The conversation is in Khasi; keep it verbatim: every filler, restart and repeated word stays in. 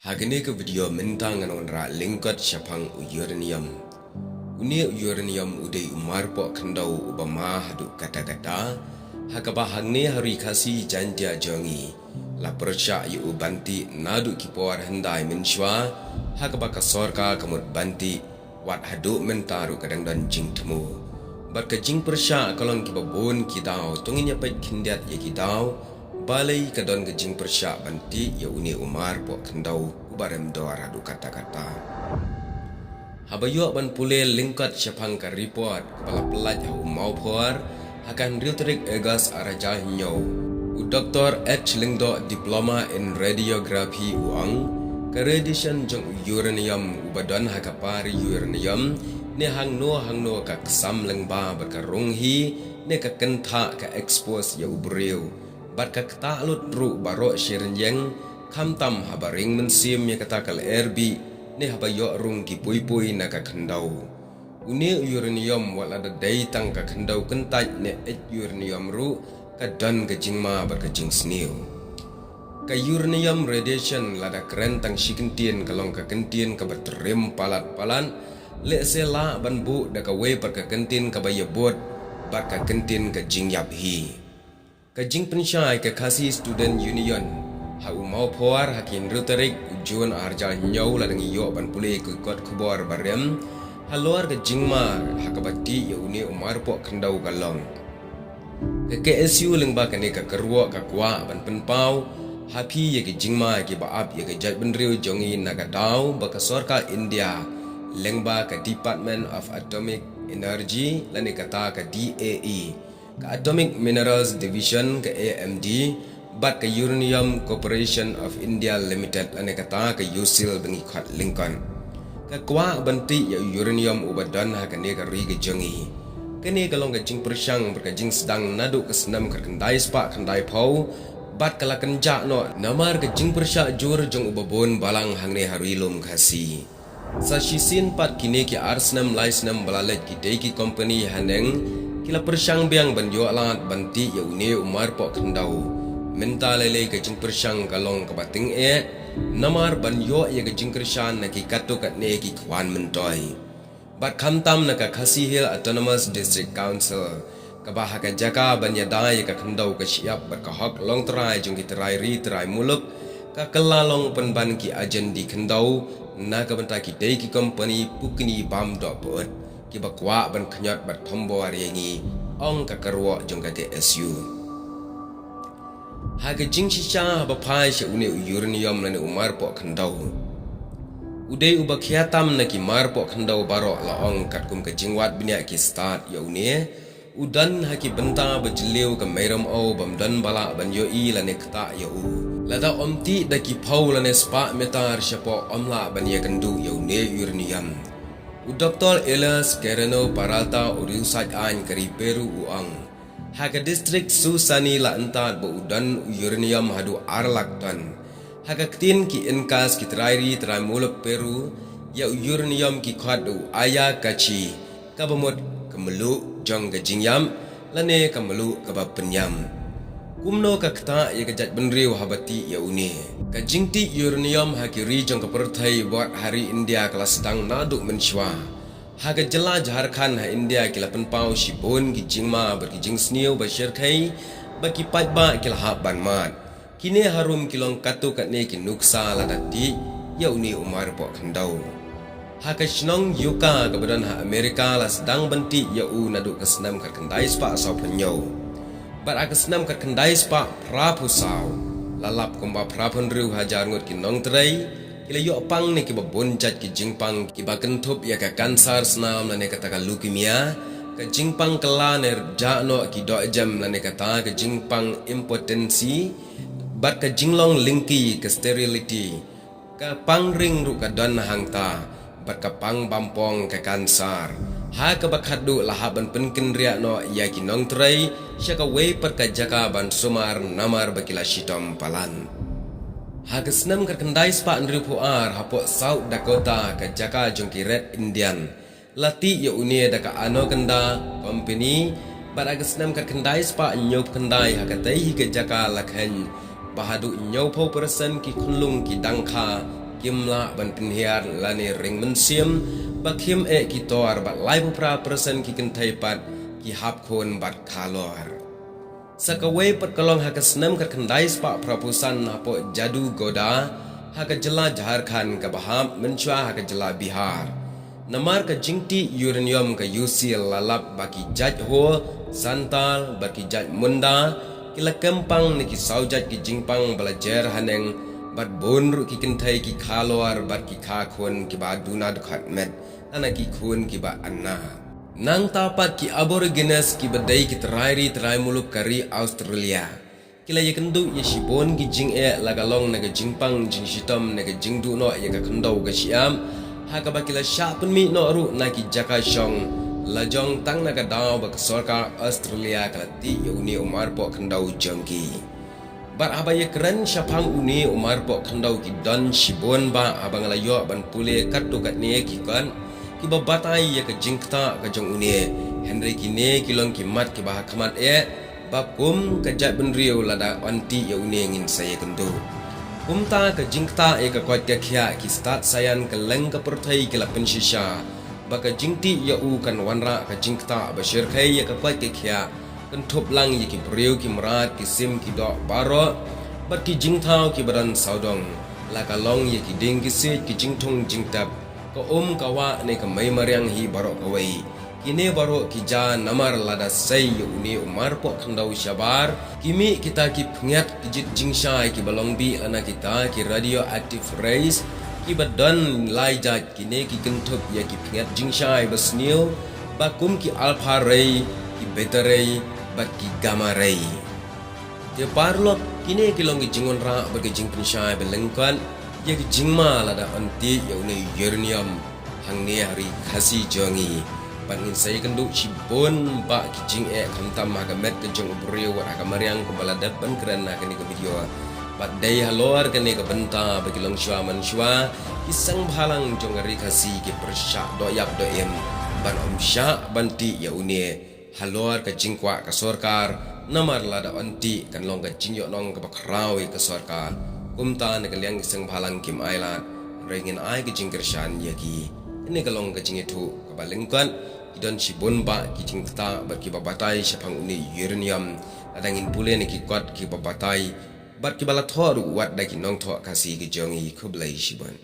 Ha kane ka video mynta ngan wanrah lyngkot shaphang u uranium. Une u uranium u dei u marpoh khyndew uba ma haduh katta katta, ha kaba hangne ha Ri Khasi Jaiñtia jong ngi la pyrshah ïa u ban tih naduh ki por hyndai mynshuwa, ha kaba ka sorkar ka mut ban tih wat haduh mynta ruh ka dang don jingthmu. Bad ka jingpyrshah ka long kiba bun ki daw, to ngin ïa peit khyndiat ïa ki daw. Balei ka don ka jingpyrshah ban tih ïa une u marpoh khyndew uba rem dor haduh katta katta. Haba ïoh ban pule lyngkot shaphang ka report kaba la pyllait ha u Mawphor ha ka hynriew tarik August ar hajar hynñiew, u Doktor H Lyngdoh, Diploma in Radiography, u ong ka radiation jong u uranium uba don ha ka par uranium ne hangno hangno ka ksam lyngba bad ka rung hi ne ka kynthah, ka expose ïa u briew bad ka ktah lut ruh baroh shi rynïeng, khamtam haba ring mynsiem ïa kata ka lyer bih ne haba ïoh rung ki pui pui na ka khyndew. Une u uranium wat la da dei tang ka khyndew kyntait ne eit uranium ruh ka don ka jingma bad ka jingsniew. Ka uranium radiation lada kren tang shi kyntien ka long ka kyntien kaba trim palat palat, lehse lah ban buh da kawei pat ka kyntien kaba ïabud bad ka kyntien ka jingïap hi. Ka jingpynshai ka Khasi Student Union ha u Mawphor ha ki hynriew tarik u Jun ar hajar hynñiew la dang ïoh ban pule ki kot khubor ba rem halor ka jingma ha kaba tih ïa une u marpoh khyndew ka long, ka K S U lyngba kane ka kyrwoh ka kwah ban pynpaw ha phi ïa ki jingma kiba ap ïa ka jaitbynriew jong ngi na ka daw ba ka sorkar India lyngba ka Department of Atomic Energy lane kata ka D A E, ka Atomic Minerals Division, ka A M D, bad ka Uranium Corporation of India Limited lane kata ka UCIL ba ngi khot lyngkot. Ka kwah ban tih ïa u uranium uba don ha kane ka ri ka jong ngi. Kane ka long ka jingpyrshang bad ka jingsdang naduh ka snem khatkhyndai spah khyndaiphew bad ka la kynjah noh namar ka jingpyrshah jur jong uba bun balang hangne ha Ri Lum Khasi. Sa shisien pat kine ki ar snem lai snem ba la leit ki dei ki kompani haneng ki la pyrshang biang ban ïoh lad ban tih ïa une u marpoh khyndew. Mynta lei lei ka jingpyrshang ka long kaba tyngeh namar ban ïoh ïa ka jingkyrshan na ki katto katne ki khwan myntoi. Bad khamtam na ka Khasi Hills Autonomous District Council, kaba ha ka jaka ban ïada ïa ka khyndew ka shyiap bad ka hok longtrai jong ki trai ri trai muluk, ka kylla long pynban ki agent die khyndew na ka bynta ki dei ki kompani pukni bam doh pyut kiba kwah ban khñiot bad thombor ïa ngi, ong ka kyrwoh jong ka K S U. Ha ka jingshisha haba phai sha une u uranium lane u marpoh khyndew, u dei uba khia tam na ki marpoh khyndew baroh, la ong, katkum ka jingwad bniah ki stad ïa une, u don ha ki bynta ba jylliew ka mei rymaw bym don ba lah ban ïohi lane ktah ïa u. Lada ym tih da ki phew lane spah meter shapoh ym lah ban ïakynduh ïa une u uranium. U Doktor Elias Quirino Peralta, u riewsaid aiñ ka ri Peru, u ong, ha ka distrik Susani la antad ba u don u uranium haduh ar lak ton. Ha ka ktien ki Incas, ki trai ri trai muluk Peru, ïa u uranium ki khot u Ayacachi, kaba mut ka mluh jong ka jingïap lane ka mluh kaba pynïap. Kumno ka ktah ïa ka jaitbynriew haba tih ïa une? Ka jingtih uranium ha ki ri jong ka pyrthei bad ha ri India ka la sdang naduh mynshuwa. Ha ka jylla Jharkhand ha India ki la pynpaw shibun ki jingma bad ki jingsniew ba shyrkhei, bad ki paidbah ki la hap ban mad. Kine harum ki long katto katne ki nuksa lada tih ïa une u marpoh khyndew. Ha ka shnong Utah kaba don ha Amerika la sdang ban tih ïa u naduh ka snem khatkhyndai spah sawphew hynñiew. Bad ha ka snem khatkhyndai spah phraphew saw, la lap kumba phraphew hynriew hajar ngut ki nongtrei ki la ïoh pang na kiba bun jait ki jingpang kiba kynthup ïa ka kansar snam lane kata ka leukemia, ka jingpang kylla ne jah noh ki dohjem lane kata ka jingpang impotency, bad ka jinglong lyngkhi, ka sterility. Ka pang ring ruh ka don hangta, bad ka pang bampong, ka kansar. Ha kaba khatduh la hap ban pynkynriah noh ïa ki nongtrei sha kawei pat ka jaka ban sumar namar ba ki la shitom palat. Ha ka snem khatkhyndai spah hynriewphew ar, hapoh South Dakota, ka jaka jong ki Red Indian, la tih ïa une da ka Anaconda Company, bad ha ka snem khatkhyndai spah hynñiewphew khyndai, ha katei hi ka jaka la kheiñ ba haduh hynñiewphew persen ki khunlung ki dang kha kim lah ban pynhiar lane ring mynsiem, ba kim eh ki tor bad laiphew phra persen ki kynthei pat ki hap khun bad khalor. Sa kawei pat ka long ha ka snem khatkhyndai spah phraphew san hapoh Jadugoda ha ka jylla Jharkhand kaba hap mynshuwa ha ka jylla Bihar. Namar ka jingtih uranium ka U C la lap ba ki jait Ho, Santal bad ki jait Munda ki la kem pang na ki saw jait ki jingpang ba la jer haneng, bad bun ruh ki kynthei ki khalor bad ki khakhun kiba duna dkhot met, lane ki khun kiba anna. Nangta pat ki Aborigines kiba dei ki trai ri trai muluk ka ri Australia, ki la ïakynduh ïa shibun ki jingeh la ka long na ka jingpang jingshitom ne ka jingduh noh ïa ka khyndew ka shyiap, ha kaba ki la shah pynmih noh ruh na ki jaka shong, la jong tang na ka daw ba ka sorkar Australia ka la tih ïa une u marpoh khyndew jong ki. Bad haba ïakren shaphang une u marpoh khyndew ki don shibun bah haba nga la ïoh ban pule katto katne ki kot kiba batai ïa ka jingktah ka jong une, hynrei kine ki long ki mat kiba ha khmat eh, ba kum ka jaitbynriew lada yn tih ïa une ngin sa ïakynduh. Kumta ka jingktah ïa ka koit ka khiah, ki stad saian kylleng ka pyrthei ki la pynshisha ba ka jingtih ïa u kan wanrah ka jingktah ba shyrkhei ïa ka koit ka khiah, kynthup lang ïa ki briew ki mrad, ki sim ki doh baroh bad ki jingthaw kiba don sawdong, la ka long ïa ki dieng ki siej, ki jingthung jingtep, ka um ka wah ne ka mei mariang hi baroh kawei. Kine baroh ki jia namar lada sei ïa une u marpoh khyndew shabar, ki mih kita ki phniat ki jied jingshai kiba long bih, lane kita ki radioactive rays kiba don lai jait. Kine ki kynthup ïa ki phniat jingshai ba sniew, ba kum ki alpha ray, ki beta ray bad ki gamma ray. Te paralok, kine ki long ki jingwanrah bad ki jingpynshai ba lyngkot ïa ki jingma lada yn tih ïa une u uranium hangne ha ri Khasi jong ngi. Bad ngin sa ïakynduh shibun bah ki jingeh, khamtam ha ka met ka jong u briew wat ha ka mariang kumba la dep ban kren ha kane ka video. Bad dei halor kane ka bynta ba ki longshuwa manshuwa, ki seng bhalang jong ka ri Khasi ki pyrshah doh ïap doh im ban ym shah ban tih ïa une halor ka jingkwah ka sorkar, namar lada yn tih kan long ka jingïohnong kaba khraw ïa ka sorkar. Kumta na ka liang ki seng bhalang kim ailad, hynrei ngin ai ka jingkyrshan ïa ki. Kane ka long ka jingïathuh kaba lyngkot, ki don shibun bah ki jingktah bad kiba batai shaphang une u uranium. Lada ngin pule na ki kot kiba batai bad kiba la thoh ruh wat da ki nongthoh Khasi ki jong ngi. Khublei shibun.